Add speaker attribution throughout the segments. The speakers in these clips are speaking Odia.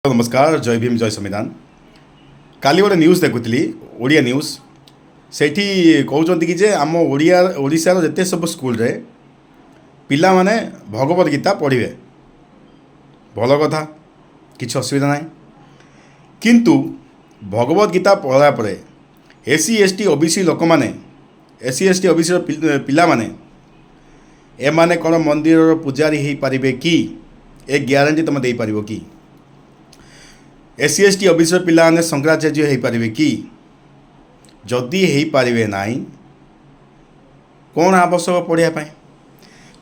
Speaker 1: ନମସ୍କାର, ଜୟ ଭୀମ, ଜୟ ସମ୍ବିଧାନ। କାଲି ଗୋଟେ ନ୍ୟୁଜ୍ ଦେଖୁଥିଲି, ଓଡ଼ିଆ ନ୍ୟୁଜ୍। ସେଇଠି କହୁଛନ୍ତି କି ଯେ ଆମ ଓଡ଼ିଆ ଓଡ଼ିଶାର ଯେତେ ସବୁ ସ୍କୁଲରେ ପିଲାମାନେ ଭଗବତ ଗୀତା ପଢ଼ିବେ। ଭଲ କଥା, କିଛି ଅସୁବିଧା ନାହିଁ। କିନ୍ତୁ ଭଗବତ ଗୀତା ପଢ଼ିଲା ପରେ ଏସ୍ ସି, ଏସ୍ ଟି, ଓ ବି ସି ଲୋକମାନେ, ଏସ୍ ସି, ଏସ୍ ଟି, ଓ ବି ସିର ପିଲାମାନେ, ଏମାନେ କ'ଣ ମନ୍ଦିରର ପୂଜାରୀ ହେଇପାରିବେ କି? ଏ ଗ୍ୟାରେଣ୍ଟି ତୁମେ ଦେଇପାରିବ କି? ଏସ୍ ସି, ଏସ୍ ଟି, ଓ ବି ସିର ପିଲାମାନେ ଶଙ୍କରାଚାର୍ଯ୍ୟ ହେଇପାରିବେ କି? ଯଦି ହେଇପାରିବେ ନାହିଁ, କ'ଣ ଆବଶ୍ୟକ ପଢ଼ିବା ପାଇଁ?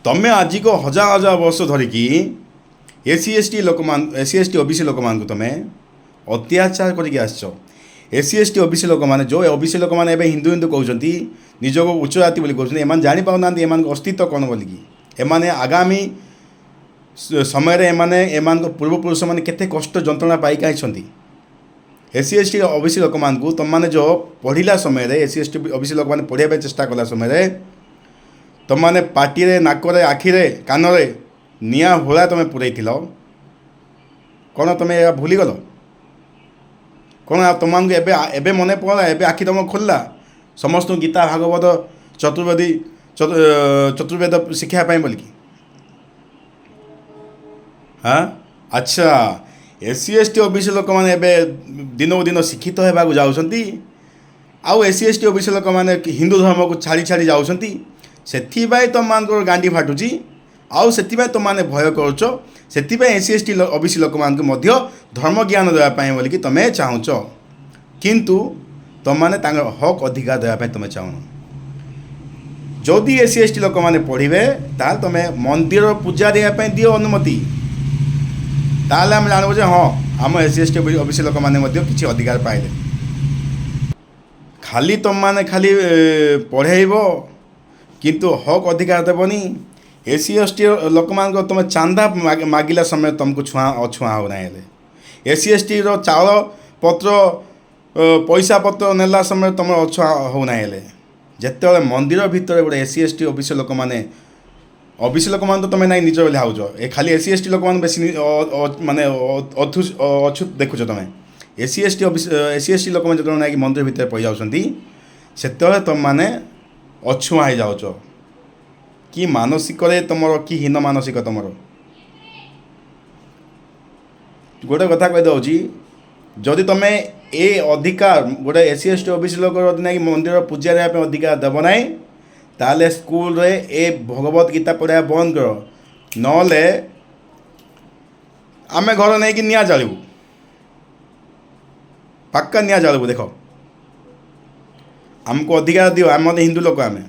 Speaker 1: ତମେ ଆଜିକ ହଜାର ହଜାର ବର୍ଷ ଧରିକି ଏସ୍ ସି, ଏସ୍ ଟି ଲୋକମାନ, ଏସ୍ ସି, ଏସ୍ ଟି, ଓ ବି ସି ଲୋକମାନଙ୍କୁ ତମେ ଅତ୍ୟାଚାର କରିକି ଆସିଛ। ଏସ୍ ସି, ଏସ୍ ଟି, ଓ ବି ସି ଲୋକମାନେ, ଯେଉଁ ଓ ବି ସି ଲୋକମାନେ ଏବେ ହିନ୍ଦୁ ହିନ୍ଦୁ କହୁଛନ୍ତି, ନିଜକୁ ଉଚ୍ଚ ଜାତି ବୋଲି କହୁଛନ୍ତି, ଏମାନେ ଜାଣିପାରୁନାହାନ୍ତି ଏମାନଙ୍କ ଅସ୍ତିତ୍ୱ କ'ଣ ବୋଲିକି। ଏମାନେ ଆଗାମୀ ସମୟରେ ଏମାନେ, ଏମାନଙ୍କ ପୂର୍ବପୁରୁଷମାନେ କେତେ କଷ୍ଟ ଯନ୍ତ୍ରଣା ପାଇକି ଆସିଛନ୍ତି। ଏସ୍ ସି, ଏସ୍ ଟି, ଓ ବି ସି ଲୋକମାନଙ୍କୁ ତୁମମାନେ ଯେଉଁ ପଢ଼ିଲା ସମୟରେ, ଏସ୍ ସି, ଏସ୍ ଟି, ଓ ବି ସି ଲୋକମାନେ ପଢ଼ିବା ପାଇଁ ଚେଷ୍ଟା କଲା ସମୟରେ ତୁମମାନେ ପାଟିରେ, ନାକରେ, ଆଖିରେ, କାନରେ ନିଆଁ ହୁଳା ତୁମେ ପୁରେଇଥିଲ। କ'ଣ ତୁମେ ଏହା ଭୁଲିଗଲ? କ'ଣ ଆଉ ତୁମମାନଙ୍କୁ ଏବେ ଏବେ ମନେ ପଡ଼ିଲା? ଏବେ ଆଖି ତୁମ ଖୋଲିଲା ସମସ୍ତଙ୍କୁ ଗୀତା, ଭାଗବତ, ଚତୁର୍ବେଦୀ, ଚତୁର୍ବେଦ ଶିଖିବା ପାଇଁ ବୋଲିକି? ହଁ, ଆଚ୍ଛା, ଏସ୍ ସି, ଏସ୍ ଟି, ଓ ବି ସି ଲୋକମାନେ ଏବେ ଦିନକୁ ଦିନ ଶିକ୍ଷିତ ହେବାକୁ ଯାଉଛନ୍ତି ଆଉ ଏସ୍ ସି, ଏସ୍ ଟି, ଓ ବି ସି ଲୋକମାନେ ହିନ୍ଦୁ ଧର୍ମକୁ ଛାଡ଼ି ଛାଡ଼ି ଯାଉଛନ୍ତି। ସେଥିପାଇଁ ତୁମମାନଙ୍କର ଗାଣ୍ଡି ଫାଟୁଛି ଆଉ ସେଥିପାଇଁ ତୁମମାନେ ଭୟ କରୁଛ। ସେଥିପାଇଁ ଏସ୍ ସି, ଏସ୍ ଟି, ଓ ବି ସି ଲୋକମାନଙ୍କୁ ମଧ୍ୟ ଧର୍ମ ଜ୍ଞାନ ଦେବା ପାଇଁ ବୋଲିକି ତୁମେ ଚାହୁଁଛ, କିନ୍ତୁ ତୁମମାନେ ତାଙ୍କର ହକ୍ ଅଧିକାର ଦେବା ପାଇଁ ତୁମେ ଚାହୁଁନ। ଯଦି ଏସ୍ ସି, ଏସ୍ ଟି ଲୋକମାନେ ପଢ଼ିବେ, ତାହେଲେ ତୁମେ ମନ୍ଦିର ପୂଜା ଦେବା ପାଇଁ ଦିଅ ଅନୁମତି। ତାହେଲେ ଆମେ ଜାଣିବୁ ଯେ ହଁ, ଆମ ଏସ୍ ସି, ଏସ୍ ଟି, ଓ ବି ସି ଲୋକମାନେ ମଧ୍ୟ କିଛି ଅଧିକାର ପାଇଲେ। ଖାଲି ତୁମମାନେ ଖାଲି ପଢ଼େଇବ କିନ୍ତୁ ହକ୍ ଅଧିକାର ଦେବନି। ଏସ୍ ସି, ଏସ୍ ଟି ଲୋକମାନଙ୍କ ତୁମେ ଚାନ୍ଦା ମାଗିଲା ସମୟରେ ତୁମକୁ ଛୁଆଁ ଅଛୁଆଁ ହେଉନାହିଁ। ହେଲେ ଏସ୍ ସି, ଏସ୍ ଟିର ଚାଉଳ ପତ୍ର, ପଇସା ପତ୍ର ନେଲା ସମୟରେ ତୁମର ଅଛୁଆଁ ହେଉନାହିଁ। ହେଲେ ଯେତେବେଳେ ମନ୍ଦିର ଭିତରେ ଗୋଟେ ଏସ୍ ସି, ଏସ୍ ଟି, ଓ ବି ସି ଲୋକମାନେ, ଓ ବି ସି ଲୋକମାନେ ତ ତୁମେ ନାଇଁ ନିଜ ବୋଲି ଭାବୁଛ, ଏ ଖାଲି ଏସ୍ ସି, ଏସ୍ ଟି ଲୋକମାନଙ୍କୁ ବେଶୀ ମାନେ ଅଛୁତ ଦେଖୁଛ ତୁମେ। S C, S T, S C, S T ଲୋକମାନେ ଯେତେବେଳେ ନାଇକି ମନ୍ଦିର ଭିତରେ ପଶିଯାଉଛନ୍ତି, ସେତେବେଳେ ତୁମମାନେ ଅଛୁଆଁ ହେଇଯାଉଛ। କି ମାନସିକରେ ତୁମର, କି ହୀନ ମାନସିକ ତୁମର! ଗୋଟେ କଥା କହିଦେଉଛି, ଯଦି ତୁମେ ଏ ଅଧିକାର ଗୋଟେ ଏସ୍ ସି, ଏସ୍ ଟି, ଓ ବି ସି ଲୋକର ଯଦି ନାଇଁ ମନ୍ଦିର ପୂଜା ଦେବା ପାଇଁ ଅଧିକାର ଦେବ ନାହିଁ, ତାହେଲେ ସ୍କୁଲରେ ଏ ଭଗବତ ଗୀତା ପଢ଼ାଇବା ବନ୍ଦ କର। ନହେଲେ ଆମେ ଘର ନେଇକି ନିଆଁ ଜାଳିବୁ, ପାକ୍କା ନିଆଁ ଜାଳିବୁ। ଦେଖ, ଆମକୁ ଅଧିକାର ଦିଅ। ଆମେ ହିନ୍ଦୁ ଲୋକ ଆମେ।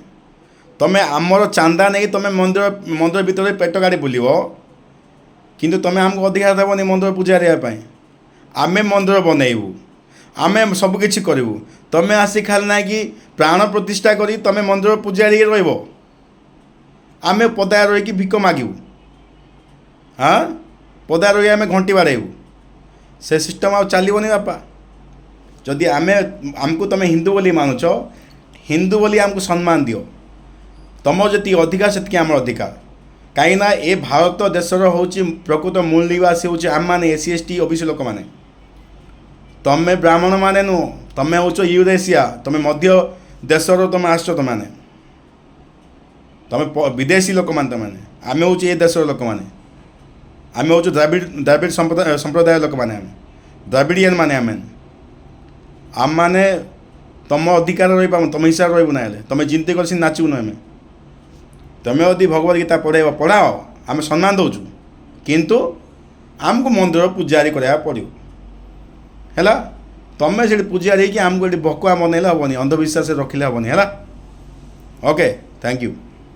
Speaker 1: ତମେ ଆମର ଚାନ୍ଦା ନେଇ ତମେ ମନ୍ଦିର ମନ୍ଦିର ଭିତରେ ପେଟ କାଢ଼ି ବୁଲିବ, କିନ୍ତୁ ତମେ ଆମକୁ ଅଧିକାର ଦେବନି ମନ୍ଦିର ପୂଜା କରିବା ପାଇଁ। ଆମେ ମନ୍ଦିର ବନେଇବୁ, ଆମେ ସବୁକିଛି କରିବୁ। ତମେ ଆସି ଖାଲି ନାଇଁ କି ପ୍ରାଣ ପ୍ରତିଷ୍ଠା କରି ତମେ ମନ୍ଦିର ପୂଜାରୀ ରହିବ, ଆମେ ପଦାରେ ରହିକି ଭିକ ମାଗିବୁ। ହଁ, ପଦାରେ ରହି ଆମେ ଘଣ୍ଟି ବାଡ଼େଇବୁ। ସେ ସିଷ୍ଟମ୍ ଆଉ ଚାଲିବନି ବାପା। ଯଦି ଆମେ ଆମକୁ ତମେ ହିନ୍ଦୁ ବୋଲି ମାନୁଛ, ହିନ୍ଦୁ ବୋଲି ଆମକୁ ସମ୍ମାନ ଦିଅ। ତମର ଯେତିକି ଅଧିକାର, ସେତିକି ଆମର ଅଧିକାର। କାହିଁକିନା ଏ ଭାରତ ଦେଶର ହେଉଛି ପ୍ରକୃତ ମୂଳ ନିବାସୀ ହେଉଛି ଆମମାନେ, ଏସ୍ ସି, ଏସ୍ ଟି, ଓ ବି ସି ଲୋକମାନେ। ତମେ ବ୍ରାହ୍ମଣ ମାନେ ନୁହଁ, ତମେ ହେଉଛ ୟୁରେସିଆ, ତମେ ମଧ୍ୟ ଦେଶର ତମେ ଆସିଛ। ତମେମାନେ ତମେ ବିଦେଶୀ ଲୋକମାନେ ତମେମାନେ। ଆମେ ହେଉଛୁ ଏ ଦେଶର ଲୋକମାନେ। ଆମେ ହେଉଛୁ ଦ୍ରାବିଡ଼ ଦ୍ରାବିଡ଼ ସମ୍ପ୍ରଦାୟ ଲୋକମାନେ। ଆମେ ଦ୍ରାବିଡ଼ିଆନ ମାନେ। ଆମେ ଆମମାନେ ତମ ଅଧିକାର ରହିପାରୁ, ତମ ହିସାବରେ ରହିବୁ ନା। ହେଲେ ତମେ ଯେମିତି କରି ସେମିତି ନାଚିବୁନୁ ଆମେ। ତମେ ଯଦି ଭଗବତ ଗୀତା ପଢ଼େଇବ, ପଢ଼ାଅ, ଆମେ ସମ୍ମାନ ଦେଉଛୁ, କିନ୍ତୁ ଆମକୁ ମନ୍ଦିର ପୂଜାରୀ କରିବାକୁ ପଡ଼ିବ। ହେଲା? ତମେ ସେଠି ପୂଜାରୀ ହେଇକି ଆମକୁ ଏଠି ଭକୁଆ ବନେଇଲେ ହେବନି, ଅନ୍ଧବିଶ୍ୱାସରେ ରଖିଲେ ହେବନି। ହେଲା? Okay, thank you.